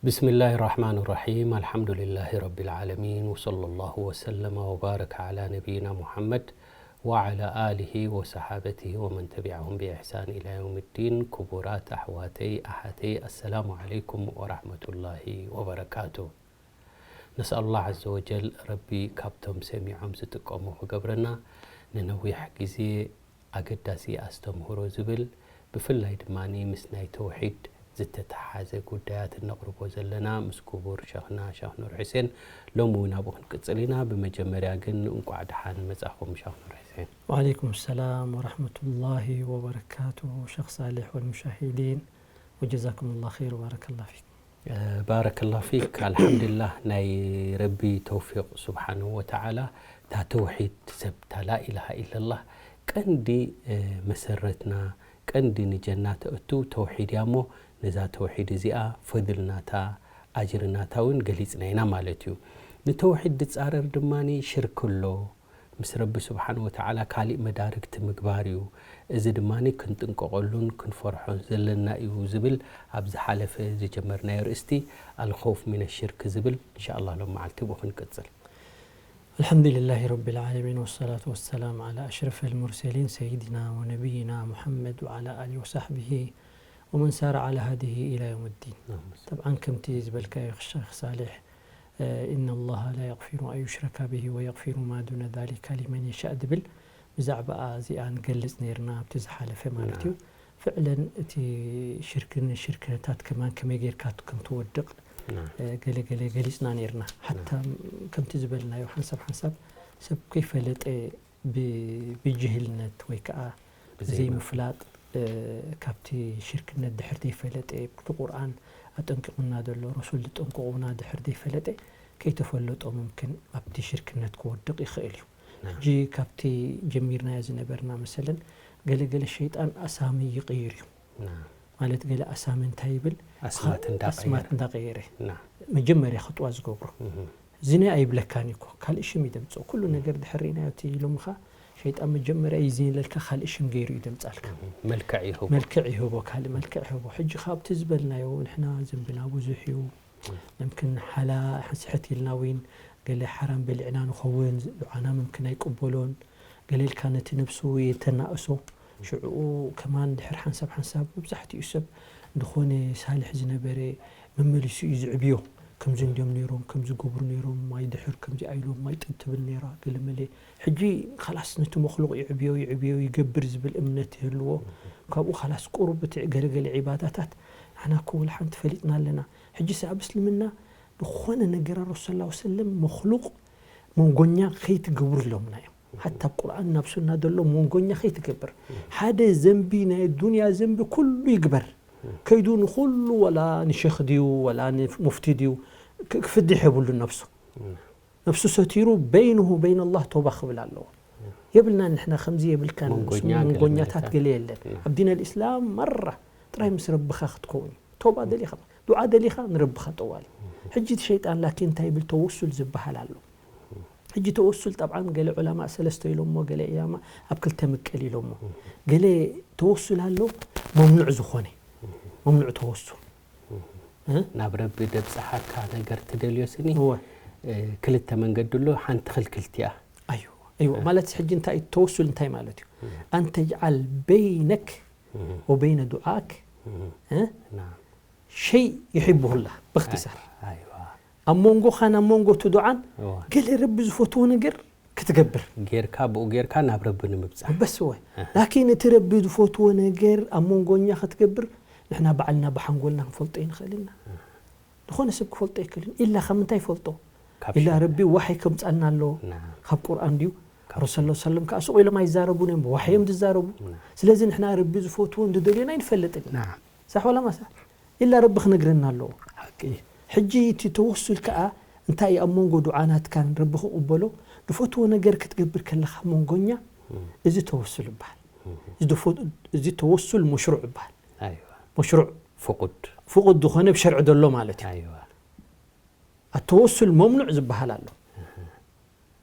بسم الله الرحمن الرحيم. الحمد لله رب العالمين، وصلى الله وسلم وبارك على نبينا محمد وعلى آله وصحابته ومن تبعهم بإحسان إلى يوم الدين. ክቡራት ኣሕዋተይ ኣሓተይ፣ السلام عليكم ورحمة الله وبركاته. نسأل الله عز وجل፣ ረቢ ካብቶም ሰሚዖም ዝጥቀሙ ክገብረና። ንነዊሕ ግዜ ኣገዳሲ ኣስተምህሮ ዝብል፣ ብፍላይ ድማ ምስ ናይ ተውሒድ ዝተተሓሓዘ ጉዳያት እነቕርቦ ዘለና ምስ ክቡር ሸኽና ሸኽ ኑር ሑሴን ሎሚ እውን ኣብኡ ክንቅጽል ኢና። ብመጀመርያ ግን እንቋዕ ደሓን መጻኹም ሸኽ ኑር ሑሴን። وعليكم السلام ورحمة الله وبركاته شيخ صالح والمشاهدين، وجزاكم الله خير وبارك الله فيكم. ባረከላሁ ፊክ። ኣልሓምዱሊላህ፣ ናይ ረቢ ተውፊቕ ስብሓንሁ ወተዓላ፣ እታ ተውሒድ ሰብ፣ እታ ላኢላሃ ኢለላህ ቀንዲ፣ እ፣ መሰረትና፣ ቀንዲ ንጀና ተእቱ ተውሒድ እያ እሞ፣ ነዛ ተውሒድ እዚኣ ፈድል ናታ፣ ኣጅሪ ናታ እውን ገሊጽና ኢና ማለት እዩ። ንተውሒድ ዝጻረር ድማ ሽርክ ኣሎ። ምስ ረቢ ስብሓን ወተዓላ ካሊእ መዳርግቲ ምግባር እዩ። እዚ ድማ ክንጥንቀቐሉን ክንፈርሖን ዘለና እዩ ዝብል ኣብ ዝሓለፈ ዝጀመርናዮ ርእስቲ ኣልኸውፍ ሚነ ሽርክ ዝብል፣ እንሻ ኣላህ ሎም መዓልቲ ብኡ ክንቅጽል። الحمد لله رب العالمين، والصلاة والسلام على أشرف المرسلين سيدنا ونبينا محمد وعلى آله وصحبه ومن سار على هديه إلى يوم الدين. اللهم صل. طبعا ከምቲ ዝበልካዮ ሸኽ ሳሌሕ፣ إن الله لا يغفر أن يشرك به ويغفر ما دون ذلك لمن يشاء ድብል ብዛዕባኣ እዚኣ ንገልጽ ነይርና ኣብቲ ዝሓለፈ ማለት እዩ። ፍዕለን እቲ ሽርክን ሽርክነታት ከማን ከመይ ጌርካ ከም ትወድቕ፣ ናም። እ፣ ገለ ገለ ገሊጽና ነይርና። ሓታ ከምቲ ዝበልናዮ ሓንሳብ ሓንሳብ ሰብ ከይፈለጠ ብ-፣ ብጅህልነት ወይ ከዓ ብዘይምፍላጥ፣ እ፣ ካብቲ ሽርክነት ድሕር ዘይፈለጠ፣ እቲ ቁርኣን ኣጠንቂቑና ዘሎ፣ ረሱል ዝጠንቀቑና ድሕር ዘይፈለጠ፣ ከይተፈለጦ ሙምክን ኣብቲ ሽርክነት ክወድቕ ይኽእል እዩ። ናም። ሕጂ ካብቲ ጀሚርናዮ ዝነበርና መሰለን፣ ገለ ገለ ሸይጣን ኣሳሚ ይቕይር እዩ። ናም። ማለት ገለ ኣሳሚ እንታይ ይብል? ኣስማት እንዳቐየረ። ኣስማት እንዳቐየረ። ናም። መጀመርያ ክጥዋ ዝገብሮ። እህ። እዚ ናይ ኣይብለካን እኮ፣ ካልእ ሽም እዩ ደምጽኦ። ኩሉ ነገር ድሕር ርኢናዮ፣ እቲ ኢሎምኻ ሸይጣን መጀመርያ እዩ ዝን ኢለልካ፣ ካልእ ሽም ገይሩ እዩ ደምጻልካ። እህ። መልክዕ ይህቦ። መልክዕ ይህቦ፣ ካልእ መልክዕ ይህቦ። ሕጂ ካብቲ ዝበልናዮ ንሕና ዘንብና ብዙሕ እዩ። እህ። ምምክን ሓላ ስሕት ኢልና እውን ገለ ሓራም በሊዕና ንኸውን፣ ዱዓና ምምክን ኣይቅበሎን። ገለ ኢልካ ነቲ ነብሱ የተናእሶ። ሽዕኡ ከማን ድሕር ሓንሳብ ሓንሳብ መብዛሕትኡ ሰብ ዝኾነ ሳልሕ ዝነበረ መመሊሱ እዩ ዝዕብዮ። ከምዚ እንድዮም ነይሮም፣ ከምዚ ገብሩ ነይሮም፣ ማይ ድሕር ከምዚ ኣይሎም፣ ማይ ጥብ ትብል ነይራ፣ ገለ መለ። ሕጂ ካላስ ነቲ መኽሉቕ ይዕብዮ፣ ይዕብዮ፣ ይገብር ዝብል እምነት ይህልዎ። ካብኡ ካላስ ቁሩብ እቲ ገለገለ ዒባዳታት ንሕና እኮ ወላ ሓንቲ ፈሊጥና ኣለና። ሕጂ ሰብ ኣብ እስልምና ዝኾነ ነገር ረሱል ሰለላሁ ዐለይሂ ወሰለም መኽሉቕ መንጎኛ ከይትገብሩ ኢሎምና እዮም። ሓታ ኣብ ቁርኣን ናብ ሱና ዘሎ መንጎኛ ከይትገብር። ሓደ ዘንቢ ናይ ዱንያ ዘንቢ ኩሉ ይግበር። ከይዱ ንኹሉ ወላ ንሸኽ ድዩ ወላ ንሙፍቲ ድዩ ክ-፣ ክፍድሕ የብሉን ነብሱ። ነብሱ ሰቲሩ በይንሁ በይን ኣላህ ተውባ ክብል ኣለዎ። የብልናን ንሕና ከምዚ የብልካን መንጎኛ ንሱ ገለ መንጎኛታት መለታት። ገለ የለን። ኣብ ዲን ኣልእስላም መራ ጥራይ ምስ ረብኻ ክትከውን እዩ። ተውባ ደሊኻ፣ ዱዓ ደሊኻ ንረብኻ ጠዋሊ። ሕጂ እቲ ሸይጣን ላኪን እንታይ ይብል? ተወሱል ዝበሃል ኣሎ። ሕጂ ተወሱል ጠብዓን ገለ ዑለማ ሰለስተ ኢሎሞ፣ ገለ ዑለማ ኣብ ክልተ ምቀል ኢሎሞ። ገለ ተወሱል ኣሎ መምኑዕ ዝኾነ፣ መምኑዕ ተወሱል። እ? ናብ ረቢ ደብጽሓካ ነገር ትደልዮ ስኒ፣ እወ። እ፣ ክልተ መንገዲ ኣሎ፣ ሓንቲ ክልክልቲ እያ። ኣይዋ፣ ኣይዋ፣ እ። ማለት ሕጂ እንታይ ተወሱል እንታይ ማለት እዩ? እ። ኣን ተጅዓል በይነክ እ። ወበይነ ዱዓክ፣ እ። እ? ናም። ሸይ ይሕብሁላ፣ ብእክትሳር። ኣይ-፣ ኣይዋ። ኣብ መንጎኻን ኣብ መንጎ እቲ ዱዓን እወ። ገለ ረቢ ዝፈትዎ ነገር ክትገብር። ጌርካ፣ ብኡ ጌርካ ናብ ረቢ ንምብጻሕ። በስ እወ። ኣህ። ላኪን እቲ ረቢ ዝፈትዎ ነገር ኣብ መንጎኛ ክትገብር ንሕና ባዕልና ብሓንጎልና ክንፈልጦ ይንኽእል ኢና። ኣህ። ዝኾነ ሰብ ክፈልጦ ኣይክእልን። ኢላ ካብ ምንታይ ይፈልጦ? ካብ ኢላ ሸ-፣ ረቢ ዋሕይ ከምጻልና ኣሎ። ናም። ካብ ቁርኣን ድዩ? ካብ ረሱል ሰለላሁ ዐለይሂ ወሰለም ከኣ ስቕ ኢሎም ኣይዛረቡን እዮም። ብዋሕይ እዮም ዝዛረቡ። ናም። ስለዚ ንሕና ረቢ ዝፈትዎን ዝደልዮን ኣይንፈልጥን። ናም። ሳሕ ወላ ማሳ? ኢላ ረቢ ክነግረና ኣለዎ። ሓቂ። ሕጂ እቲ ተወሱል ከኣ እንታይ እዩ? ኣብ መንጎ ዱዓ ናትካን ረቢ ክቕበሎ፣ ዝፈትዎ ነገር ክትገብር ከለኻ መንጎኛ፣ እም። እዚ ተወሱል ይበሃል። እም። እዚ ድፎ-፣ እዚ ተወሱል መሽሩዕ ይበሃል። ኣይዋ። መሽሩዕ። ፍቑድ። ፍቑድ ዝኾነ ብሸርዒ ዘሎ ማለት እዩ። ኣይዋ። ኣተወሱል መምኑዕ ዝበሃል ኣሎ። እህ።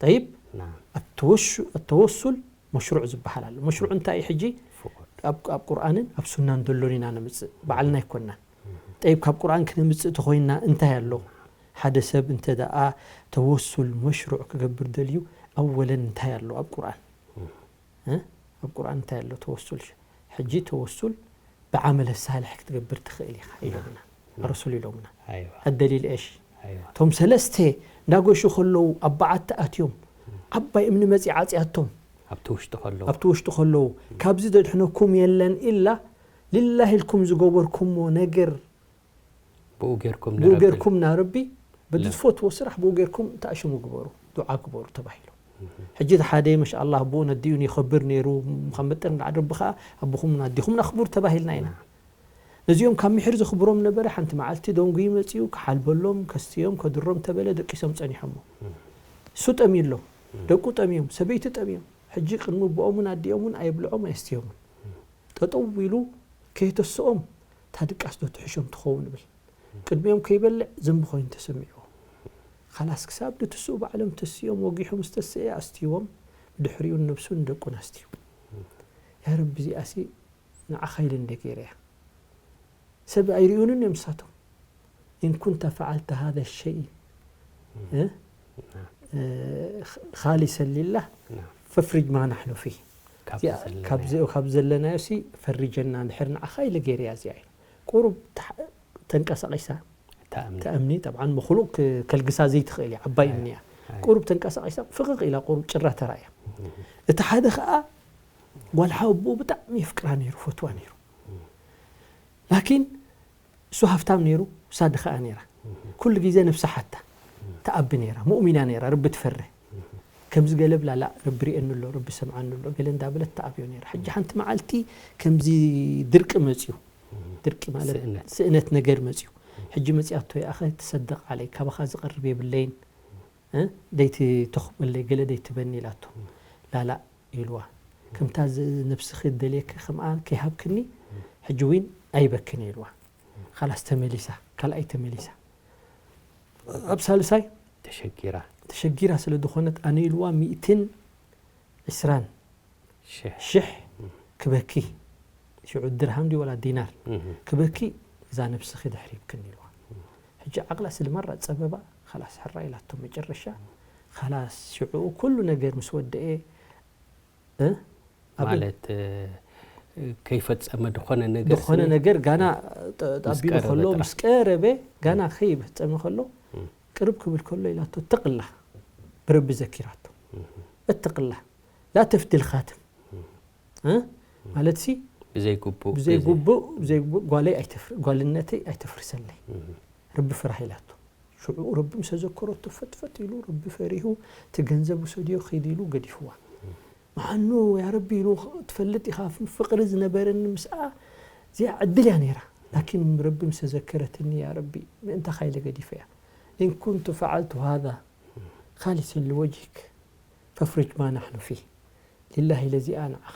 ጠይብ፣ ናም። ኣተወሹ-፣ ኣተወሱል መሽሩዕ ዝበሃል ኣሎ። መሽሩዕ እንታይ እዩ? ሕጂ ፍቑድ። ኣብ፣ ኣብ ቁርኣንን ኣብ ሱናን ዘሎን ኢና ነምጽእ፣ ባዕልና ኣይኮንናን። እህ። ጠይብ፣ ካብ ቁርኣን ክነምጽእ ተኾይንና እንታይ ኣሎ? ሓደ ሰብ እንተ ደኣ ተወሱል መሽሩዕ ክገብር ደልዩ፣ ኣወለን እንታይ ኣሎ ኣብ ቁርኣን? እ? ኣብ ቁርኣን እንታይ ኣሎ ተወሱል? ሕጂ ተወሱል ብዓመለ ሳልሕ ክትገብር ትኽእል ኢኻ ኢሎምና። ረሱል ኢሎምና። ኣይዋ ኣደሊል ኤሽ? ኣይዋ እቶም ሰለስተ እንዳጎሹ ከለዉ ኣብ በዓቲ ኣትዮም ዓባይ እምኒ መጺ ዓጽያቶም ኣብቲ ውሽጢ ከለዉ ኣብቲ ውሽጢ ከለዉ፣ ካብዚ ዘድሕነኩም የለን ኢላ ሊላሂ ኢልኩም ዝገበርኩሞ ነገር ብኡ ጌርኩም ብኡ ንረቢ- ጌርኩም ናረቢ በዚ ለ- ዝፈትዎ ስራሕ ብኡ ጌርኩም ተኣሽሙ ግበሩ፣ ዱዓ ግበሩ ተባሂሉ። ሕጂ እቲ ሓደ መሻ ኣላህ ብኡ ነዲኡን ይኸብር ነይሩ፣ ካብ መጠን ንላዕሊ ረቢ ኸዓ ኣቦኹምን ኣዴኹምን ኣኽብሩ ተባሂልና ኢና። ነዚኦም ካብ ምሒር ዘኽብሮም ነበረ። ሓንቲ መዓልቲ ደንጉ ይመጽኡ፣ ክሓልበሎም፣ ከስትዮም፣ ከድሮም ተበለ ደቂሶም ጸኒሖሞ። እሱ ጠምዩ ኣሎ፣ ደቁ ጠምዮም፣ ሰበይቲ ጠምዮም። ሕጂ ቅድሚ ኣቦኦምን ኣዲኦምን ኣየብልዖም ኣየስትዮምን። ጠጠው ኢሉ ከየተስኦም፣ እታ ድቃስ ዶ ትሕሾም ትኸውን ይብል። ቅድሚኦም ከይበልዕ ዘንቢ ኮይኑ ተሰሚዕዎ። ኻላስ ክሳብ ድትስኡ ባዕሎም ተስዮም ወጊሑ ምስ ተስአ ኣስትይዎም፣ ብድሕሪኡ ንነብሱን ንደቁን ኣስትዩ። ያ ረቢ እዚኣሲ ንዓኻ ኢለ እንደ ገይረያ። ሰብ ኣይርእዩንን እዮም ንሳቶም። إن كنت فعلت هذا الشيء እ? እ፣ خالصا لله ናም። فافرج ما نحن فيه። ካብ እዚኣ ዘለና ካብ ዘ- ካብ ዘለናዮ ሲ ፈርጀና እንድሕር ንዓኻ ኢለ ገይረያ እዚኣ ኢሉ። ቁሩብ ተሓ- ተንቀሳቒሳ ተኣምኒ ተኣምኒ ጠብዓን መክሉቅ ክ- ከልግሳ ዘይትኽእል እያ፣ ዓባይ እምኒ እያ። ኣይ። ቁሩብ ተንቀሳቒሳ ፍቕቕ ኢላ ቁሩብ ጭራ ተራእያ። እቲ ሓደ ኸኣ ጓል ሓወቦኡ ብጣዕሚ የፍቅራ ነይሩ፣ ፈትዋ ነይሩ። ላኪን እሱ ሃፍታም ነይሩ፣ እሳ ድኻኣ ነይራ። ኩሉ ግዜ ነብሳ ሓታ ትኣቢ ነይራ፣ ሙእሚና ነይራ፣ ረቢ ትፈርህ። ከምዚ ገለ ብላ ላ ረቢ ርእየኒ ኣሎ፣ ረቢ ሰምዓኒ ኣሎ ገለ እንዳበለት ትኣብዮ ነይራ። ሕጂ ሓንቲ መዓልቲ ከምዚ ድርቂ መጽዩ፣ ድርቂ ማለት ስእነት። ስእነት ነገር መጽዩ። ሕጂ መጽያቶ ይኣኸ ትሰደቕ ዓለይ፣ ካባኻ ዝቐርብ የብለይን እ? ደይቲ ተኽበለይ ገለ ደይትበኒ ኢላቶ። ላላ ኢልዋ። ከምታ ዝ- ነብስኺ ደልየኪ ከምኣ ከይሃብክኒ ሕጂ ዊን ኣይበክን ኢልዋ። ኻላስ ተመሊሳ፣ ካልኣይ ተመሊሳ። ኣብ ሳልሳይ ተሸጊራ ተሸጊራ ስለ ዝኾነት ኣነ ኢልዋ ሚእትን ዕስራን ሽሕ ሽሕ ክበኪ፣ ሽዑ ድርሃም ድዩ ወላ ዲናር እህ። ክበኪ፣ እዛ ነብስኺ ድሕሪ ይብክን ኢልዋ። ሕጂ ዓቕላ ስልማራ ጸበባ ኻላስ ሕራ ኢላቶ መጨረሻ ኻላስ ሽዑ ኩሉ ነገር ምስ ወደኤ እ? ኣብ ማለት እ፣ ከይፈጸመ ዝኾነ ነገር ዝኾነ ስኒ- ነገር ጋና ጠ- ምስ ኣቢሉ ቀረበ ከሎ ጥራሕ። ምስ ቀረበ ጋና ከይፈጸመ ከሎ እም። ቅርብ ክብል ከሎ ኢላቶ እትቕላ ብረቢ ዘኪራቶ እትቕላ ላ ተፍድል ኻትም እ? ማለት ሲ ብዘይግቡእ ብዘይግቡእ ብዘይግቡእ ጓለይ ኣይተፍር ጓልነተይ ኣይተፍርሰለይ እህ። ረቢ ፍራሕ ኢላቶ። ሽዑ ረቢ ምስ ዘከረቶ ፈጥፈጥ ኢሉ ረቢ ፈሪሁ እቲ ገንዘብ ውሰድዮ ኺድ ኢሉ ገዲፍዋ። መሓኑ ያ ረቢ ኢሉ ትፈልጥ ኢኻ ፍቅሪ ዝነበረኒ ምስኣ እዚኣ ዕድል እያ ነይራ። ላኪን ረቢ ምስ ዘከረትኒ ያ ረቢ ምእንታኻ ኢለ ገዲፈያ። إن كنت فعلت هذا خالصا لوجهك فافرج ما نحن فيه لله ኢለ እዚኣ ንዓኻ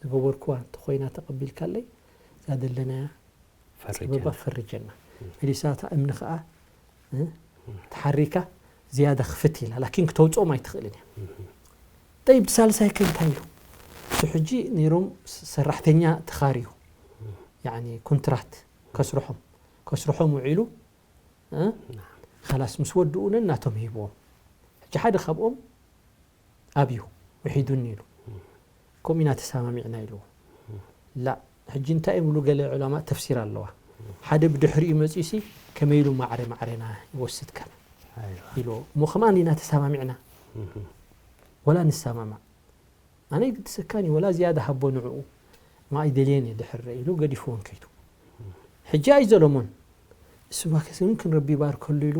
ዝገበርኩዋ እንተኾይና ተቐቢልካለይ እዛ ዘለናያ ፈርጀ ጸበባ ፈርጀና። መሊሳ እታ እምኒ ኸኣ እ፣ ተሓሪካ ዝያዳ ክፍት ኢላ ላኪን ክተውፅኦም ኣይትኽእልን እያ። ጠይብ ሳልሳይ ከ እንታይ ኢሉ? እሱ ሕጂ ነይሮም ሰራሕተኛ ተኻርዩ ያኒ ኮንትራት ከስርሖም ከስርሖም ውዒሉ እ፣ ኻላስ ምስ ወድኡ ነናቶም ሂብዎም። ሕጂ ሓደ ካብኦም ኣብዩ ውሒዱኒ ኢሉ። ከምኡ ኢና ተሰማሚዕና ኢልዎ። ላ ሕጂ እንታይ እዮም ኢሉ ገለ ዑለማ ተፍሲር ኣለዋ። ሓደ ብድሕሪኡ መጺኡ ሲ ከመይ ኢሉ ማዕረ ማዕረና ይወስድ ከ ኣይዋ። ኢልዎ። እሞ ከማን ኢና ተሰማሚዕና ወላ ንሰማማዕ ኣነ ይግድሰካን እዩ ወላ ዝያዳ ሃቦ ንዕኡ ማይ ደልየን እየ ድሕር ኢሉ ገዲፍዎን ከይዱ። ሕጂ ኣይዘለሞን። እሱ ባከስ ግን ክንረቢ ይባርከሉ ኢሉ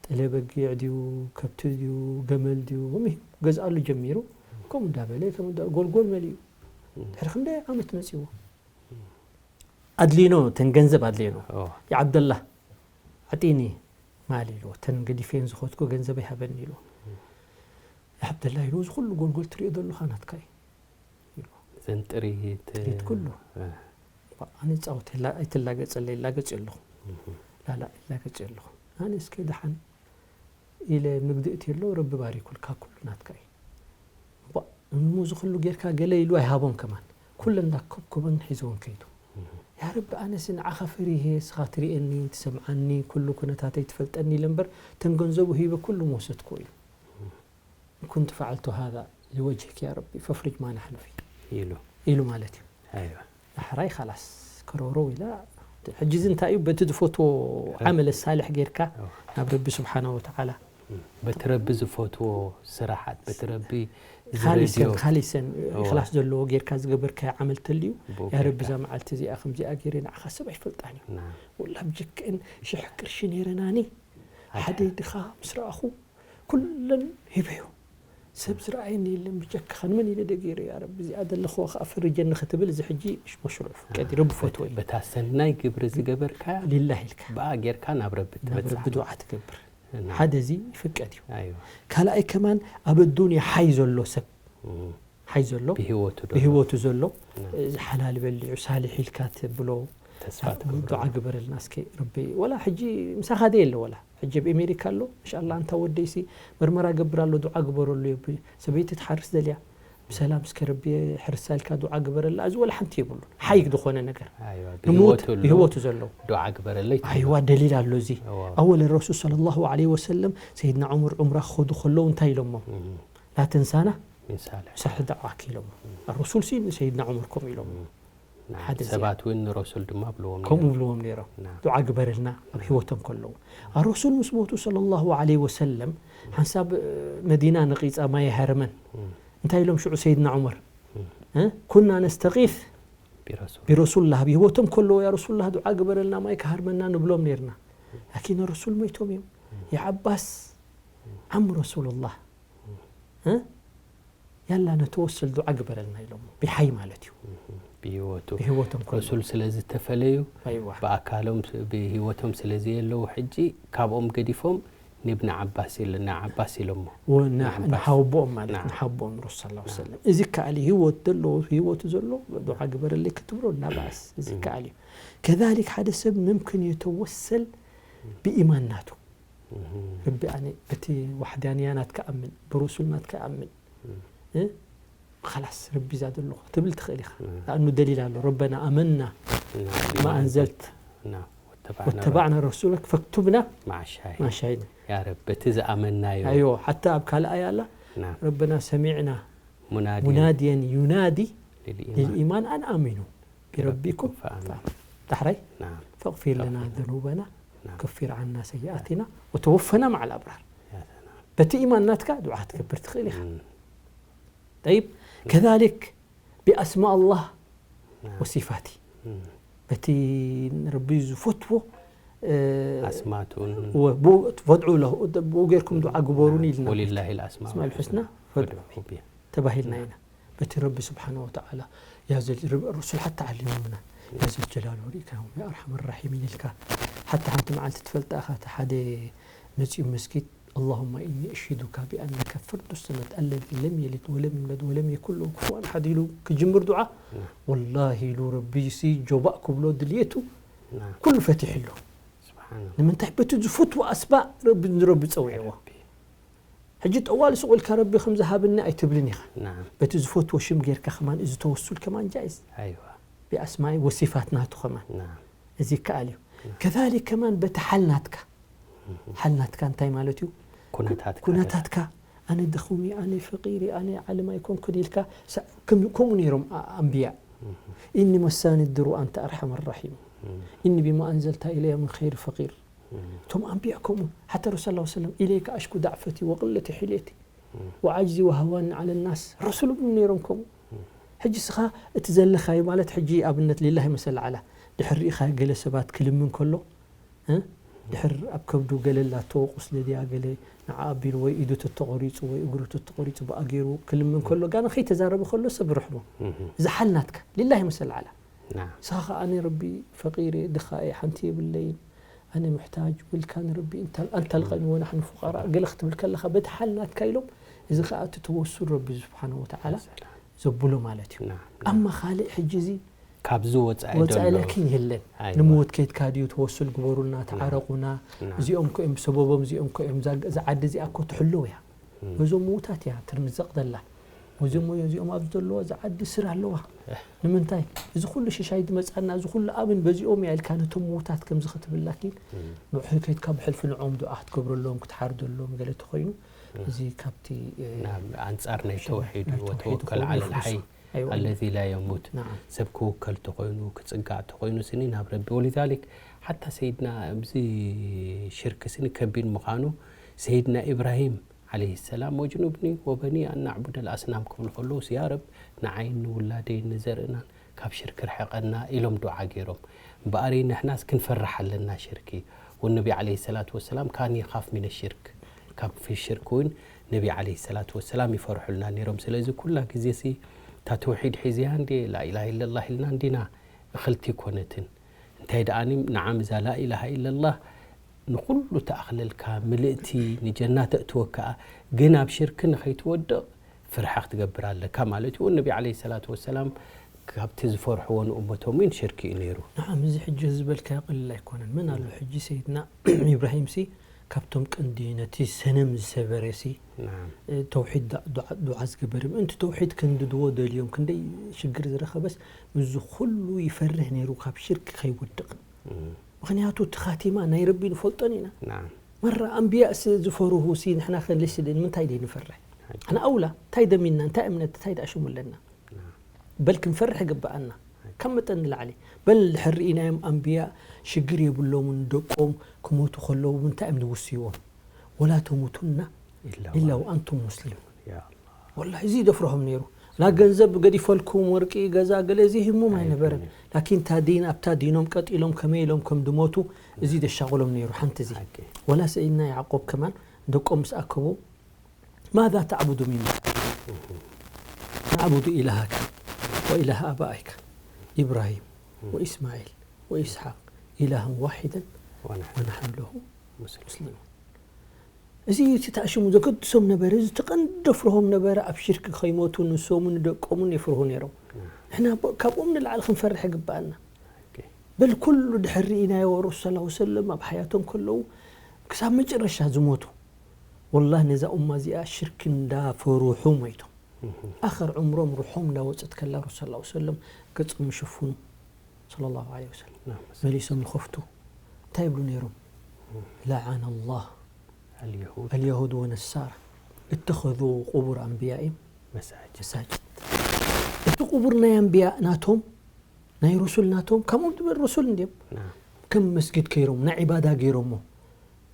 ጠለ በጊዕ ድዩ ከብቲ ድዩ ገመል ድዩ ምሂ ገዝኣሉ ጀሚሩ። ከምኡ እንዳበለ ከምኡ እንዳ- ጎልጎል መሊኡ ድሕሪ ክንደይ ዓመት መጺዎ። ኣድሊኖ ተን ገንዘብ ኣድሊኖ ኦ፣ የዓብደላ ኣዕጢኒ ማል ኢልዎ ተን ገዲፈን ዝኸትኩ ገንዘብ ይሃበኒ ኢልዎ። የዓብደላ ኢልዎ እዚ ኩሉ ጎልጎል ትሪኦ ዘለኻ ናትካ እዩ ኢልዎ። እዘን ጥሪት ጥሪት ኩሉ። እ፣ ኣነ ጻወት ኣይትላገጸለይ ይላገጽ ኣለኹ ላላ ይላገጽ ኣለኹ ኣነ እስከ ደሓን ኢለ ምግዲ እቲ ኣሎ ረቢ ባሪኩልካ ኩሉ ናትካ እዩ። እሞ እዚ ኩሉ ጌርካ ገለ ኢሉ ኣይሃቦን ከማን ኩለን እንዳኮብኮበን ሒዝወን ከይዱ። ያ ያ ረቢ፣ ኣነስ ንዓኻ ፈሪሄ፣ እስኻ ትርእየኒ፣ ትሰምዓኒ፣ ኩሉ ኩነታተይ ትፈልጠኒ ኢለ እምበር፣ እተን ገንዘቡ ሂበ ኩሉ ምወሰድክዎ ኢሉ። "ኩንቱ ፈዓልቱ ሃዛ ሊወጅህክ ያ ረቢ፣ ፈፍሪጅ ማ ናሕኑ ፊህ" ኢሉ። ኢሉ ማለት እዩ። ኣይዋ። ዳሕራይ ኻላስ፣ ከረውረው ኢላ። ሕጂ እዚ እንታይ እዩ? በቲ ዝፈትዎ ኣይ- ዓመለ ሳልሕ ጌርካ ኣዎ። ናብ ረቢ ስብሓነ ወተዓላ። በቲ ረቢ ዝፈትዎ ስራሓት፣ በቲ ረቢ ኻሊሰን፣ ዝረድዮ። ኻሊሰን፣ እወ። ኢኽላስ ዘለዎ ጌርካ ዝገበርካዮ ዓመል ተልዩ፣ ብኡ ያ ረቢ፣ ጌርካ። እዛ መዓልቲ እዚኣ ከምዚኣ ገይረ ንዓኻ ሰብ ኣይፈልጣን እዩ። ናም። ወላ ብጀክእን ሽሕ ቅርሺ ነይረናኒ፣ ኣይ- ሓደ ድኻ ምስ ረኣኹ፣ ኩለን ሂበዮ። ሰብ ዝረኣየኒ የለን ብጀካኻ፣ ንመን ኢለ ደ ገይረ፣ ያ ረቢ፣ እዚኣ ዘለኽዋ ኸኣ ፈርጀኒ ክትብል፣ እዚ ሕጂ መሽሩዕ ፍቀድ፣ ኣዎ። ረቢ ፈትዎ እዩ። በታ ሰናይ ግብሪ ዝገበርካያ ሊላህ ኢልካ። ብኣ ጌርካ ናብ ረቢ ናብ ትበጽሕ። ረቢ ዱዓ ትገብር። ናም። ሓደ እዚ ይፍቀድ እዩ። ኣይዋ። ካልኣይ ከማን ኣብ ኣዱንያ ሓይ ዘሎ ሰብ፣ እም። ሓይ ዘሎ፣ ብህይወቱ ዶ? ብህይወቱ ዘሎ፣ ናም። እዚ ሓላል በሊዑ ሳሊሕ ኢልካ ትብሎ፣ ተስፋ ትገብሮ። ዱዓ ግበረልና እስከ ረቢ። ወላ ሕጂ ምሳኻ ደ የለ ወላ? ሕጂ ኣብ ኣሜሪካ ኣሎ፣ እንሻላ፣ እንታ ወደይሲ መርመራ ገብር ኣሎ፣ ዱዓ ግበረሉ የብል። ሰበይቲ ትሓርስ ደልያ፣ ብሰላም እስከ ረቢ ሕርሳ ኢልካ ዱዓ ግበረላ። እዚ ወላ ሓንቲ የብሉን። ሓይ ዝኾነ ነገር። ኣይዋ፣ ንምውት ብህይወቱ ኣሎ። ብህይወቱ ዘሎ። ዱዓ ግበረለይ ትብሎ። ኣይዋ፣ ደሊል ኣሎ እዚ። እዋ። ኣወል ረሱል ሰለላሁ ዐለይሂ ወሰለም፣ ሰይድና ዑመር ዑምራ ክኸዱ ከለዉ እንታይ ኢሎሞ? እም። ላ ተንሳና ሚን ሳልሕ። ሳልሕ ዳዕዋክ ኢሎሞ። ረሱል ሲ ንሰይድና ዑመር ከምኡ ኢሎሞ። እም። ናም፣ ሓደ እዚኣ። ሰባት እውን ንረሱል ድማ ብልዎም ከምኡ ነይሮም። ብልዎም ነይሮም። ናም። ዱዓ ግበረልና ኣብ ህይወቶም ከለዉ። ኣረሱል ምስ ሞቱ ሰለላሁ ዐለይሂ ወሰለም፣ ሓንሳብ፣ እ፣ መዲና ነቒጻ ማይ ሃረመን። እም። እንታይ ኢሎም ሽዑ ሰይድና ዑመር? እም። እ? ኩና ነስተቒስ ቢረሱል። ቢረሱልላህ፣ ኣብ ህይወቶም ከለዉ፣ "ያ ረሱልላህ፣ ዱዓ ግበረልና፣ ማይ ክሃርመና" ንብሎም ነይርና። ላኪን ረሱል ሞይቶም እዮም። እም። የዓባስ ዓም ረሱልላህ፣ እ? ያላ ነተወሰል ዱዓ ግበረልና ኢሎም። ብሓይ ማለት እዩ። እም። ብህይወቱ። ብህይወቶም ከሎ። ረሱል ስለ ዝተፈለዩ፣ ኣይዋ። ብኣካሎም ስ-፣ ብህይወቶም ስለ ዘየለዉ፣ ሕጂ ካብኦም ገዲፎም ንብኒ ዓባስ ኢል-፣ ንዓባስ ኢሎሞ። ወ-፣ ን-፣ ንዓባስ። ንሓወቦኦም ማለት፣ ንዓ-፣ ንሓቦኦም ረሱል ሰለላሁ ዐለይሂ ወሰለም። እዚ ከኣል ህይወት ዘለዎ፣ ህይወቱ ዘሎ ዱዓ ግበረለይ ክትብሎ ላባእስ። እዚ እም። ከኣል እዩ። ከዛሊክ ሓደ ሰብ ምምክን የተወሰል ብኢማን ናቱ። እም። ረቢ ኣነ በቲ ዋሕዳንያ ናትካ ኣምን፣ ብረሱል ናትካ ኣምን። እም። እ? ኻላስ ረቢ እዛ ዘለኹ ትብል ትኽእል ኢኻ። እም። ለኣኑ ደሊል ኣሎ። ረበና ኣመና እም። ብማ ኣንዘልት ናም። ወተባዕና ወተባዕና ረሱለክ ፈክቱብና ማዓ ሻሂድ። ማዓ ሻሂድ። ያ ረቢ፣ በቲ ዝኣመናዮ። ኣይዎ፣ ሓታ ኣብ ካልኣይ ኣላ፣ ናም። ረበና ሰሚዕና ሙናድየን ሙናድየን ዩናዲ ሊልኢማን። ሊልኢማን ኣን ኣሚኑ ቢረቢኩም ቢረቢኩም ፈኣሚኑ። ፈኣሚኑ። ዳሕራይ ናም። ፈቕፊር ለና ፈቕፊር ለና። ዘኑበና ናም። ከፊር ዓና ሰይኣቲና ወተወፈና መዓል ኣብራር። ያ ሰላም። በቲ ኢማን ናትካ ዱዓ ክትገብር ትኽእል ኢኻ። እም። ጠይብ፣ ከዛሊክ ብኣስማእ ኣላህ ናም። ወሲፋቲ። እም። በቲ ንረቢ ዝፈትዎ፣ እ፣ ኣስማቱን ወ-፣ ብኡ ፈድዑ ለሁ፣ ብኡ ጌርኩም ዱዓ ግበሩኒ ኢልና። ወሊላሂ ልኣስማኡል ኣስማኡል ሑስና ሑስና ፈድዑ ፈድዑሁ ቢሃ። ተባሂልና ኢና። በቲ ረቢ ስብሓነ ወተዓላ፣ ያ ዘል-፣ ር-፣ ርሱል ሓታ ዓሊሞምና፣ ያ ዘልጀላል ወልኢክራም፣ ያ ኣርሓመ ራሒሚን ኢልካ። ሓታ ሓንቲ መዓልቲ ትፈልጣ ኢኻ፣ እቲ ሓደ መጺኡ መስጊድ፣ ኣላሁመ ኢኒ እሽሂዱካ ቢኣነከ ፈርዱ ሰመድ ኣለዚ ለም የሊድ ወለም ዩውለድ ወለም የኩን ለሁ ኩፉወን ኣሓድ ኢሉ ክጅምር ዱዓ፣ ናም። ወላሂ ኢሉ ረቢሲ ጆባእ ክብሎ ድልየቱ ናም። ኩሉ ፈቲሕሉ። ስብሓንላህ። ንምንታይ? በቲ ዝፈትዎ ኣስማእ ረቢ፣ ንረቢ ጸዊዕዎ። ረቢ። ሕጂ ጠዋሊ ሱቕ ኢልካ ረቢ ከም ዝሃበኒ ኣይትብልን ኢኻ። ናም። በቲ ዝፈትዎ ሽም ጌርካ ከማን እዚ ተወሱል ከማን ጃኢዝ። ኣይዋ። ብኣስማኢ ወሲፋት ናቱ ከማን። ናም። እዚ ይከኣል እዩ። ናም። ከዛሊክ ከማን በቲ ሓል ናትካ። እህ። ሓል ናትካ እንታይ ማለት እዩ? ኩነታትካ ኩነታትካ፣ ኣነ ድኹም እየ፣ ኣነ ፈቂር እየ፣ ኣነ ዓለም ኣይኮንኩን ኢልካ፣ ሳ-፣ ከም-፣ ከምኡ ነይሮም ኣ-፣ ኣንብያ። እህ። ኢኒ መሳኒ ድሩ ኣንተ ኣርሐመ ራሒም። እህ። ኢኒ ቢማ ኣንዘልታ ኢለያ ምን ኸይሪ ፈቂር። እም። እቶም ኣንብያ ከምኡ፣ ሓታ ረሱል ሰለላሁ ዐለይሂ ወሰለም፣ "ኢለይከ ኣሽኩ ዳዕፈቲ ወቅለቲ ሒለቲ እም። ወዓጅዚ ወሃዋኒ ዐለ ናስ" ረሱል እብሉ ነይሮም ከምኡ። እም። ሕጂ እስኻ እቲ ዘለኻዮ ማለት፣ ሕጂ ኣብነት ሊላሂ መሰል ዓላ፣ ድሕር ርኢኻ ገለ ሰባት ክልምን ከሎ፣ እ? ድሕር ኣብ ከብዱ ገለ ኣላቶ ቁስሊ ድያ ገለ ንዓ ኣቢሉ ወይ ኢዱ ተተቆሪጹ ወይ እግሩ ተተቆሪጹ ብኣ ገይሩ ክልምን ከሎ፣ ጋና ከይተዛረበ ከሎ ሰብ ርሕሞ። እም። እዚ ሓል ናትካ፣ ሊላሂ መሰል ዓላ። ናም። ንስኻ ኸኣ፣ "ኣነ ረቢ ፈቂር እየ፣ ድኻ እየ፣ ሓንቲ የብለይን፣ ኣነ ሙሕታጅ" ኢልካ ንረቢ፣ "እንተ-፣ ኣንተ ኣልቀኒ ወናሕኑ ፉቀራእ" ገለ ክትብል ከለኻ፣ በቲ ሓል ናትካ ኢሎም፣ እዚ ኸኣ እቲ ተወሱል ረቢ ስብሓነ ወተዓላ ሰላም። ዘብሎ ማለት እዩ። ናም፣ ናም። ኣማ ካልእ ሕጂ እዚ ካብዚ ወጻኢ ወጻኢ ዘሎ ላኪን የለን። ኣይዋ። ንምውት ከይድካ ድዩ ተወሱል ግበሩልና፣ ናም። ተዓረቑና፣ ናም። እዚኦም ከ እዮም ሰበቦም፣ እዚኦም ከ እዮም፣ እዛ፣ እዛ ዓዲ እዚኣ እኮ ትሕሎ እያ። እም። በዞም ምዉታት እያ ትርምዘቕ ዘላ። ወዘሞ እዚኦም ኣብዚ ዘለዎ እዚ ዓዲ ስር ኣለዋ። ንምንታይ እዚ ኩሉ ሽሻይ ዝመጻና፣ እዚ ኩሉ ኣብን በዚኦም እያ ኢልካ ነቶም ምዉታት ከምዚ ክትብል፣ ላኪን ንዑ ከይድካ ብሕልፊ ንዖም ዱዓ ክትገብረሎም፣ ክትሓርደሎም ገለ ተኾይኑ፣ እዚ ካብቲ፣ እ፣ ናብ ኣንጻር ናይ ተውሒድ፣ ናይ ተውሒድ ወተወከል ክኸውን ዐለል ይኽእል ሓይ እዩ። ኣይዋ። ኣለዚ ላ የሙት። ናዓም። ሰብ ክውከል ተኾይኑ፣ ክጽጋዕ ተኾይኑ ስኒ ናብ ረቢ። ወሊዛሊክ ሓታ ሰይድና ኣብዚ ሽርክ ስኒ ከቢድ ምዃኑ ሰይድና ኢብራሂም ዓለይሂ ሰላም፣ "ወጅኑብኒ ወበኒ ኣን ናዕቡደል ኣስናም" ክብሉ ከለውስ፣ "ያ ረብ፣ ንዓይን ንውላደይን ንዘርእናን ካብ ሽርክ ርሕቐና" ኢሎም ዱዓ ገይሮም። እምበኣር ንሕናስ ክንፈርሕ ኣለና ሽርኪ። ወነቢ ዓለይሂ ሰላቱ ወሰላም ካን የኻፍ ሚነ ሽርክ። ካብ ሽርክ እውን ነቢ ዓለይሂ ሰላቱ ወሰላም ይፈርሑልና ነይሮም። ስለዚ ኩላ ግዜሲ እታ ተውሒድ ሒዝያ እንዴ ላኢላሃ ኢለላህ ኢልና እንዲና እኽልቲ ኣይኮነትን። እንታይ ደኣኒ ንዓም እዛ ላኢላሃ ኢለላህ ንኹሉ ተኣኽለልካ ምልእቲ ንጀና ተእትወካ፣ ግን ኣብ ሽርክ ንኸይትወድቕ ፍርሒ ክትገብር ኣለካ ማለት እዩ። ነቢ ዓለይሂ ሰላቱ ወሰላም ካብቲ ዝፈርሕዎ ንእመቶም እውን ሽርክ እዩ ነይሩ። ንዓም እዚ ሕጂ ዝበልካዮ ቀሊል ኣይኮነን። መን ኣሎ ሕጂ ሰይድና ኢብራሂምሲ ካብቶም ቀንዲ ነቲ ሰነም ዝሰበረሲ፣ ናም። እ፣ ተውሒድ ዳ-፣ ዱዓ፣ ዱዓ ዝገበር ምእንቲ ተውሒድ ክንድድዎ ደልዮም ክንደይ ሽግር ዝረኸበስ ምስዚ ኩሉ ይፈርህ ነይሩ ካብ ሽርክ ከይወድቕ። እም። ምኽንያቱ እቲ ኻቲማ ናይ ረቢ ንፈልጦን ኢና። ናም። መራ ኣንብያእስ ዝፈርሁሲ ንሕና ከልስልን ምንታይ ደይ ንፈርሕ? ሓቂ። ኣነ ኣውላ እንታይ ደሚና፣ እንታይ እምነት፣ እንታይ ደኣ ሽሙ ኣለና? ናም። በል ክንፈርሕ ይግብኣና። ካብ መጠን ንላዕሊ። በል ድሕር ርኢናዮም ኣንብያ ሽግር የብሎምን፣ ደቆም ክሞቱ ከለዉ ምንታይ እዮም ዝውስይዎም? "ወላ ተሙቱና ኢላ ኢላ ወ-" ወኣንቱም ሙስሊሙን። ያ ኣላህ። ወላሂ እዚ ደፍርሆም ነይሩ። ላ ገንዘብ ገዲፈልኩም፣ ወርቂ፣ ገዛ፣ ገለ እዚ ህሙም ኣይነበረን። ኣይኮነን። ላኪን እታ ዲን፣ ኣብታ ዲኖም ቀጢሎም ከመይ ኢሎም ከም ድሞቱ እዚ ደሻቕሎም ነይሩ። ሓንቲ እዚ። ሓቂ። ወላ ሰይድና ያዕቆብ ከማን ደቆም ምስ ኣከቡ፣ "ማዛ ተዕቡዱ ሚን ባዕዲ?" "ነዕቡዱ ኢላሃከ ወኢላሃ ኣባኢከ ኢብራሂም ወኢስማዒል ወኢስሓቅ ኢላሃን ዋሒደን ወነሕኑ ወነሕኑ ለሁ ሙስሊሙን." እዚ እቲ ተኣሽሙ ዘገድሶም ነበረ፣ እዚ ተቐንዲ ደፍርሆም ነበረ፣ ኣብ ሽርክ ከይሞቱ ንሶምን ደቆምን የፍርሁ ነይሮም። ንሕና ብ-፣ ካብኦም ንላዕሊ ክንፈርሕ ይግብኣና። ኦኬ። በል ኩሉ ድሕር ርኢናዮ፣ ረሱል ሰለላሁ ዐለይሂ ወሰለም ኣብ ሓያቶም ከለዉ ክሳብ መጨረሻ ዝሞቱ፣ ወላሂ ነዛ ኡማ እዚኣ ሽርክ እንዳፈርሑ ሞይቶም። እህ። ኣኸር ዑምሮም ሩሖም እንዳወፀት ከላ ረሱል ሰለላሁ ዐለይሂ ወሰለም ገጾም ይሽፍኑ። ሰለላሁ ዐለይሂ ወሰለም። ናም። መሊሶም ይኸፍቱ። እንታይ ይብሉ ነይሮም? ለዓነ ላህ ኣልየሁድ። ኣልየሁድ ወነሳራ እተኸዙ ቁቡር ኣንብያኢም መሳጅድ። መሳጅድ። እቲ ቁቡር ናይ ኣንብያ ናቶም፣ ናይ ሩሱል ናቶም፣ ከምኦም ትብል ሩሱል እንድዮም። ናም። ከም መስጊድ ከይሮም፣ ናይ ዒባዳ ገይሮሞ።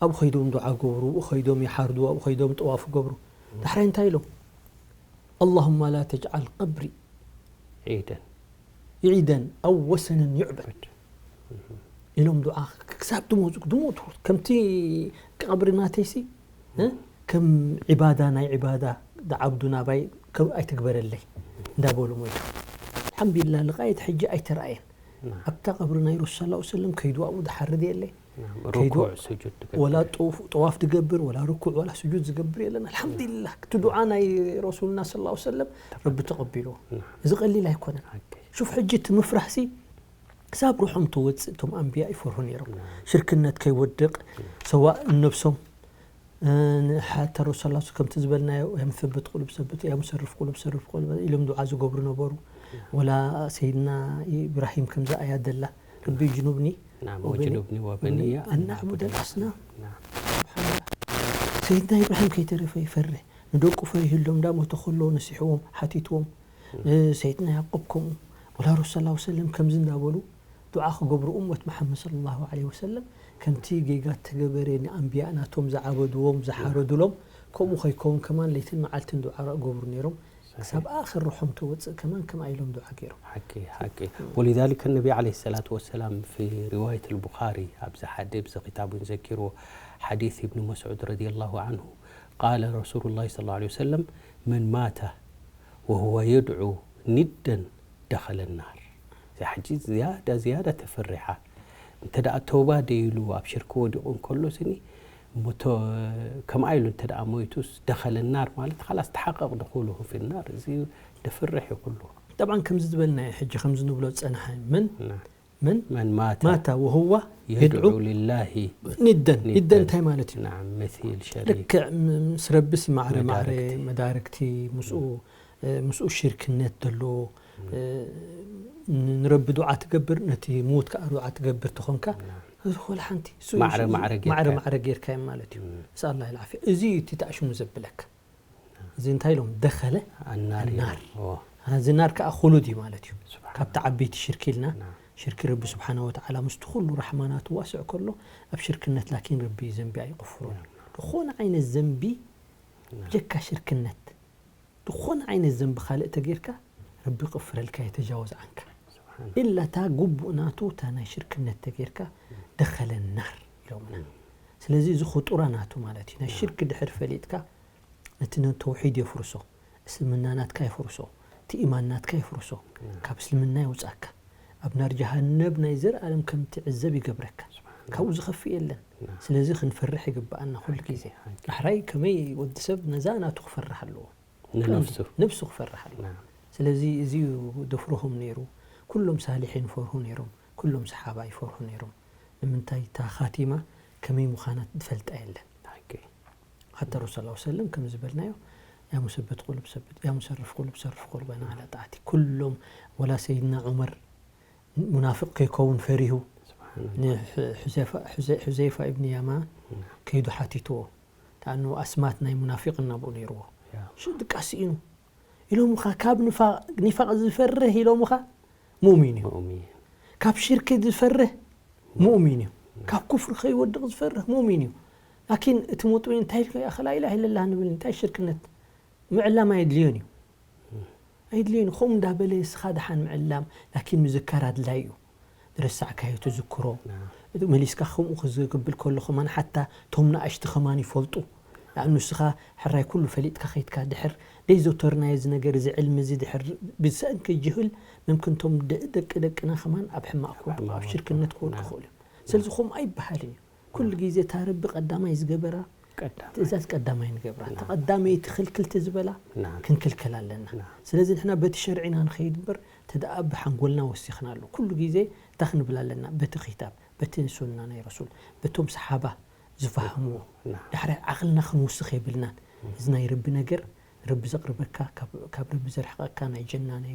ኣብኡ ኸይዶም ዱዓ ገብሩ፣ ኣብኡ ኸይዶም ይሓርዱ፣ ኣብኡ ኸይዶም ጠዋፍ ገብሩ። ዳሕራይ እንታይ ኢሎም? ኣላሁማ ላ ተጅዓል ቀብሪ ዒደን። ዒደን ኣው ወሰነን ዩዕበድ። ዒድ። ኢሎም ዱዓ ክሳብ ድሞቱ፣ ድሞቱ። ከምቲ ቀብሪ ናተይሲ፣ እ? ከም ዒባዳ፣ ናይ ዒባዳ፣ ዳ ዓብዱ ናባይ ከም ኣይትግበረለይ እንዳበሉ ሞይቶም። ኣልሓምዱሊላህ፣ ልቓየት ሕጂ ኣይተራእየን። ናም። ኣብታ ቀብሪ ናይ ረሱል ሰለላሁ ዐለይሂ ወሰለም ከይዱ ኣብኡ ድሓርድ የለ። ናም። ከይዱ ሩኩዕ፣ ስጁድ ትገብር። ወላ ጠውፍ-፣ ጠዋፍ ትገብር፣ ወላ ርኩዕ፣ ወላ ስጁድ ዝገብር የለን። ኣልሓምዱሊላህ፣ እቲ ዱዓ ናይ ረሱልና ሰለላሁ ዐለይሂ ወሰለም ረቢ ተቐቢልዎ። ናም። እዚ ቀሊል ኣይኮነን። ሓቂ። ሹፍ፣ ሕጂ እቲ ምፍራህሲ ክሳብ ሩሖም ተወፅእ እቶም ኣንብያ ይፈርሁ ነይሮም። ናም። ሽርክነት ከይወድቕ፣ ሰዋእ ንነብሶም፣ እ፣ ንሓታ ረሱል ሰለላሁ ዐለይሂ ወሰለም ከምቲ ዝበልናዮ፣ "ያ ሙሰብት ቁሉብ ሰብት፣ ያ ሙሰርፍ ቁሉብ ሰርፍ ቁሉብ" ኢሎም ዱዓ ዝገብሩ ነበሩ። ወላ ሰይድና ኢብራሂም ከምዛ ኣያ ደላ፣ "ረቢ ጅኑብኒ ናም፣ ወበኒ-" ወጅኑብኒ ወበንየ ኣን ናዕቡደል ኣስናም። ናም። ስብሓንላህ። ሰይድና ኢብራሂም ከይተረፈ ይፈርህ። ንደቁ ፈሪህሎም፣ እንዳሞተ ከሎ ነሲሕዎም፣ ሓቲትዎም። እ፣ ሰይድና ያዕቆብ ከምኡ። ወላ ረሱል ሰለላሁ ዐለይሂ ወሰለም ከምዚ እንዳበሉ ዱዓ ክገብሩ፣ እመት መሓመድ ሰለላሁ ዐለይሂ ወሰለም ከምቲ ጌጋ ተገበረ፣ ንኣንብያ ናቶም ዝዓበድዎም፣ ዝሓረዱሎም፣ ከምኡ ከይከውን ከማን ለይትን መዓልትን ዱዓ ገብሩ ነይሮም። ክሳብ ኣኽር ሩሖም ተወፅእ ከማን ከምኣ ኢሎም ዱዓ ገይሮም። ሓቂ፣ ሓቂ። ወሊዛሊከ ነቢ ዓለይሂ ሰላቱ ወሰላም ፊ ሪዋየት ኣልቡኻሪ፣ ኣብዚ ሓደ፣ ኣብዚ ክታብ እውን ዘኪርዎ፣ ሓዲስ ኢብኑ መስዑድ ረዲየላሁ ዓንሁ፣ ቃለ ረሱሉላሂ ሰለላሁ ዐለይሂ ወሰለም፣ መን ማተ ወሁወ የድዑ ኒደን ደኸለ ናር። እዚኣ ሕጂ ዝያዳ፣ ዝያዳ ተፈሪሓ። እንተ ደኣ ተውባ ደይሉ ኣብ ሽርክ ወዲቑ እንከሎ ስኒ፣ እሞ ተ-፣ ከምኣ ኢሉ እንተ ደኣ ሞይቱስ፣ ደኸለ ናር ማለት፣ ኻላስ ተሓቐቕ ድኹሉሁ ፊ ናር። እዚ ደፍርሕ እዩ ኩሉ። ጠብዓን ከምዚ ዝበልናዮ ሕጂ፣ ከምዚ ንብሎ ዝጸንሐ፣ መን፣ ና። መን? መን ማተ ማተ ወሁዋ የድዑ የድዑ ሊላሂ ኒደን። ኒደን ኒደን። እንታይ ማለት እዩ? ናዓም፣ መሲል ሸሪክ። ልክዕ ም-፣ ምስ ረቢስ ማዕረ ማዕረ መዳርግቲ። መዳርግቲ ምስኡ ምስኡ ሽርክነት ዘሎ ንረቢ ዱዓ ትገብር፣ ነቲ ምዉት ከዓ ዱዓ ትገብር ተኾንካ፣ እዚ ኮላ ሓንቲ እሱ እዩ። ማዕረ ማዕረ ጌርካ ማዕረ እዩ። ማዕረ ጌርካዮም ማለት እዩ። እም። ነስኣሉላህ ልዓፍያ። እዚ እዩ እቲ ተኣሽሙ ዘብለካ። እዚ እንታይ ኢሎም? ደኸለ ኣናር እዩ። ኣናር። ኦ፣ እዚ ናር ከዓ ኩሉድ እዩ ማለት እዩ። ስብሓን ካብቲ ዓበይቲ ሽርኪ ኢልና፣ ናም። ሽርኪ ረቢ ስብሓነ ወተዓላ ምስቲ ኩሉ ራሕማናቱ ዋስዕ ከሎ፣ ኣብ ሽርክነት ላኪን ረቢ ዘንቢ ኣይቕፍሮን እዩ። ዝኾነ ዓይነት ዘንቢ ብጀካ ሽርክነት፣ ዝኾነ ዓይነት ዘንቢ ካልእ ተጌርካ፣ ረቢ ይቕፍረልካ፣ የተጃወዝ ዓንካ። ስብሓን ኢላ እታ ግቡእ ናቱ እታ ናይ ሽርክነት ተጌርካ፣ ደኸለ ናር ኢሎምና። ስለዚ እዚ ኹጡራ ናቱ ማለት እዩ። ናይ ሽርክ ድሕር ፈሊጥካ፣ ነቲ ነ-፣ ተውሒድ የፍርሶ፣ እስልምና ናትካ የፍርሶ፣ እቲ ኢማን ናትካ የፍርሶ፣ ካብ እስልምና የውጻካ፣ ኣብ ናር ጀሃነብ ናይ ዘልኣለም ከም ትዕዘብ ይገብረካ። ካብኡ ዝኸፍእ የለን። ስለዚ ክንፈርሕ ይግብኣና ኩሉ ግዜ። ዳሕራይ ከመይ ወዲ ሰብ ነዛ ናቱ ክፈርሕ ኣለዎ። ንነፍሱ። ነብሱ ክፈርሕ ኣለዎ። ናም። ስለዚ እዚ እዩ ደፍርሆም ነይሩ። ኩሎም ሳሊሒን ይፈርሁ ነይሮም፣ ኩሎም ሰሓባ ይፈርሁ ነይሮም። ንምንታይ? እታ ኻቲማ ከመይ ምዃና ዝፈልጣ የለን። ሓቂ። ሓታ ረሱል ሰለላሁ ዐለይሂ ወሰለም ከም ዝበልናዮ፣ ያ ሙሰብት ቁሉብ ሰብት፣ ያ ሙሰርፍ ቁሉብ ሰርፍ ቁሉበና ዓላ ጣዕቲ። ኩሎም፣ ወላ ሰይድና ዑመር ሙናፍቅ ከይከውን ፈሪሁ ስብሓን ንሕዘይፋ ኢብን ያማ ከይዱ ሓቲትዎ። ተኣኑ ኣስማት ናይ ሙናፊቅ እናብኡ ነይርዎ። ያ። ሽድቃ ስኢኑ ኢሎምኻ፣ ካብ ንፋ-፣ ኒፋቅ ዝፈርህ ኢሎምኻ ሙእሚን እዩ። ሙእሚን። ካብ ሽርክ ዝፈርህ ሙእሚን እዩ። ካብ ኩፍር ከይወድቕ ዝፈርህ ሙእሚን እዩ። ላኪን እቲ ሙጥሚን እንታይ ኢልካ፣ "ያ ኣኸ ላኢላሃ ኢለላህ ንብል፣ እንታይ ሽርክነት?" ምዕላም ኣየድልዮን እዩ። ኣየድልዮን እዩ። ከምኡ እንዳበለ ንስኻ ደሓን ምዕላም፣ ላኪን ምዝካር ኣድላይ እዩ። ዝረሳዕካዮ ትዝክሮ። ናም። መሊስካ ከምኡ ክዝብል ከሎ ከማን ሓታ ቶም ንኣሽቲ ከማን ይፈልጡ። ንኣኑ ንስኻ ሕራይ ኩሉ ፈሊጥካ ከይድካ ድሕር ዘይዘውተርናዮ እዚ ነገር እዚ ዕልሚ እዚ ድሕር ብሰንኪ ጅህል መምክን ቶም ደ-፣ ደቂ ደቅና ከማን ኣብ ሕማቕ ክወድቁ፣ ኣብ ሽርክነት ክወድቁ ይኽእሉ እዮም። ስለዚ ከምኡ ኣይበሃልን እዩ። ኩሉ ግዜ እታ ረቢ ቀዳማይ ዝገበራ ቀዳማይ። ትእዛዝ ቀዳማይ ንገብራ። እታ ናም። ቀዳመይቲ ክልክልቲ ዝበላ ናም። ክንክልከል ኣለና። ናም። ስለዚ ንሕና በቲ ሸርዒና ንኸይድ እምበር፣ ተደኣ ብሓንጎልና ወሲኽናሉ። ኩሉ ግዜ እንታይ ክንብል ኣለና? በቲ ኺታብ፣ በቲ ሱና ናይ ረሱል፣ በቶም ሰሓባ ዝፈሃምዎ። ናም። ዳሕራይ ዓቕልና ክንውስኽ የብልናን። እዚ ናይ ረቢ ነገር፣ ረቢ ዘቕርበካ፣ ካብ፣ ካብ ረቢ ዘርሕቐካ ናይ ጀና፣ ናይ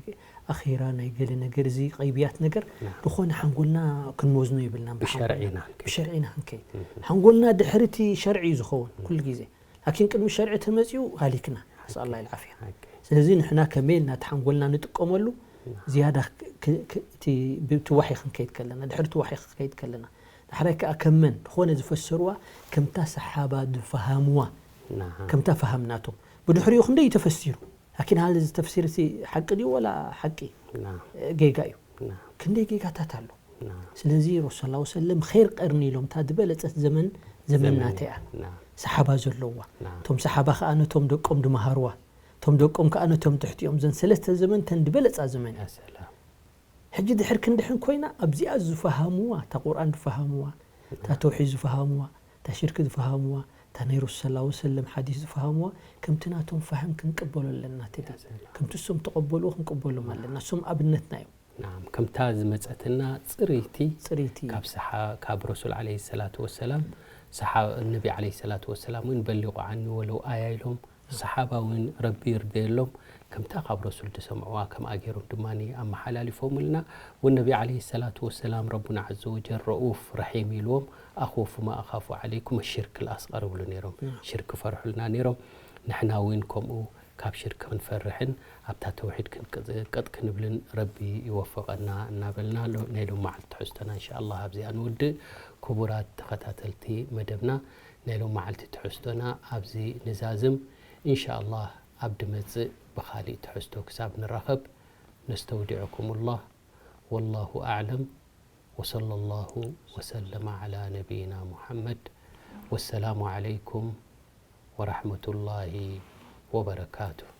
ኣኼራ፣ ናይ ገለ ነገር፣ እዚ ቐይብያት ነገር፣ ናም። ዝኾነ ሓንጎልና ክንወዝኖ የብልናን። ብሓንጎልና ብሸርዒና ክንከይድ። ብሸርዒና ክንከይድ። ሓንጎልና ድሕሪ እቲ ሸርዒ እዩ ዝኸውን ኩሉ ግዜ። ላኪን ቅድሚ ሸርዒ ተመጺኡ ሃሊክና። ነስኣሉላህ ልዓፍያ። ሓቂ። ስለዚ ንሕና ከመይ ኢልና እቲ ሓንጎልና ንጥቀመሉ፣ ዝያዳ ክ-፣ ክ-፣ ክ-፣ እቲ ብቲ ዋሒ ክንከይድ ከለና፣ ድሕሪ እቲ ዋሒ ክንከይድ ከለና፣ ዳሕራይ ከኣ ከም መን ዝኾነ ዝፈሰርዋ፣ ከምታ ሰሓባ ዝፈሃምዋ፣ ናም። ከምታ ፈሃምናቶም። ብድሕሪኡ ክንደይ እዩ ተፈሲሩ? ላኪን ሃል እዚ ተፍሲር እዚ ሓቂ ድዩ ወላ ሓቂ? ናም። ጌጋ እዩ። ናም። ክንደይ ጌጋታት ኣሎ። ናም። ስለዚ ረሱል ሰለላሁ ዐለይሂ ወሰለም ኸይር ቀርኒ ኢሎም፣ እታ ዝበለጸት ዘመን፣ ዘመን ዘመን ናተይ እያ። ናም። ሰሓባ ዘለዋ። ናም። እቶም ሰሓባ ከኣ ነቶም ደቆም ድመሃርዋ። እቶም ደቆም ከኣ ነቶም ትሕቲኦም። ዘን ሰለስተ ዘመን ተን ዝበለጻ ዘመን እያ። ያ ሰላም። ሕጂ ድሕር ክንድሕን ኮይና፣ ኣብዚኣ ዝፈሃምዋ፣ እታ ቁርኣን ዝፈሃምዋ፣ እታ ተውሒድ ዝፈሃምዋ፣ እታ ሽርክ ዝፈሃምዋ፣ እታ ናይ ረሱል ሰለላሁ ዐለይሂ ወሰለም ሓዲስ ዝፈሃምዋ፣ ከምቲ ናቶም ፋህም ክንቅበሎ ኣለና። ተዲ ከምቲ እሶም ተቐበልዎ ክንቅበሎም ኣለና። እሶም ኣብነትና እዮም። ናም፣ ከምታ ዝመጸትና ጽርይቲ ጽርይቲ። ካብ ሰሓ-፣ ካብ ረሱል ዓለይሂ ሰላቱ ወሰላም፣ ሰሓ-፣ ነቢ ዓለይሂ ሰላቱ ወሰላም እውን በሊቑ ዓኒ ወለው ኣያ ኢሎም፣ ሰሓባ እውን ረቢ ይርደየሎም፣ ከምታ ካብ ረሱል ዝሰምዕዋ ከምኣ ገይሮም ድማ ኣመሓላሊፎምልና። ወነቢ ዓለይሂ ሰላቱ ወሰላም ረቡና ዐዘ ወጀል ረኡፍ ረሒም ኢልዎም፣ ኣኽወፉ ማ ኣኻፉ ዓለይኩም ሽርክ ልኣስቐር ይብሉ ነይሮም። ሽርክ ፈርሑልና ነይሮም። ንሕና እውን ከምኡ ካብ ሽርክ ክንፈርሕን ኣብታ ተውሒድ ክንቅጥቀጥ ክንብልን ረቢ ይወፍቐና እናበልና፣ ሎ-፣ ናይ ሎም መዓልቲ ትሕዝቶና እንሻኣላህ ኣብዚኣ ንውድእ። ክቡራት ተኸታተልቲ መደብና፣ ናይ ሎም መዓልቲ ትሕዝቶና ኣብዚ ንዛዝም። እንሻኣላህ ኣብ ድመጽእ ብኻሊእ ትሕዝቶ ክሳብ ንራኸብ ነስተውዲዐኩሙላህ። ወላሁ ኣዕለም። ወሰለላሁ ወሰለመ ዓላ ነቢይና ሙሐመድ። ወሰላሙ ዓለይኩም ወረሕመቱላሂ ወበረካቱሁ።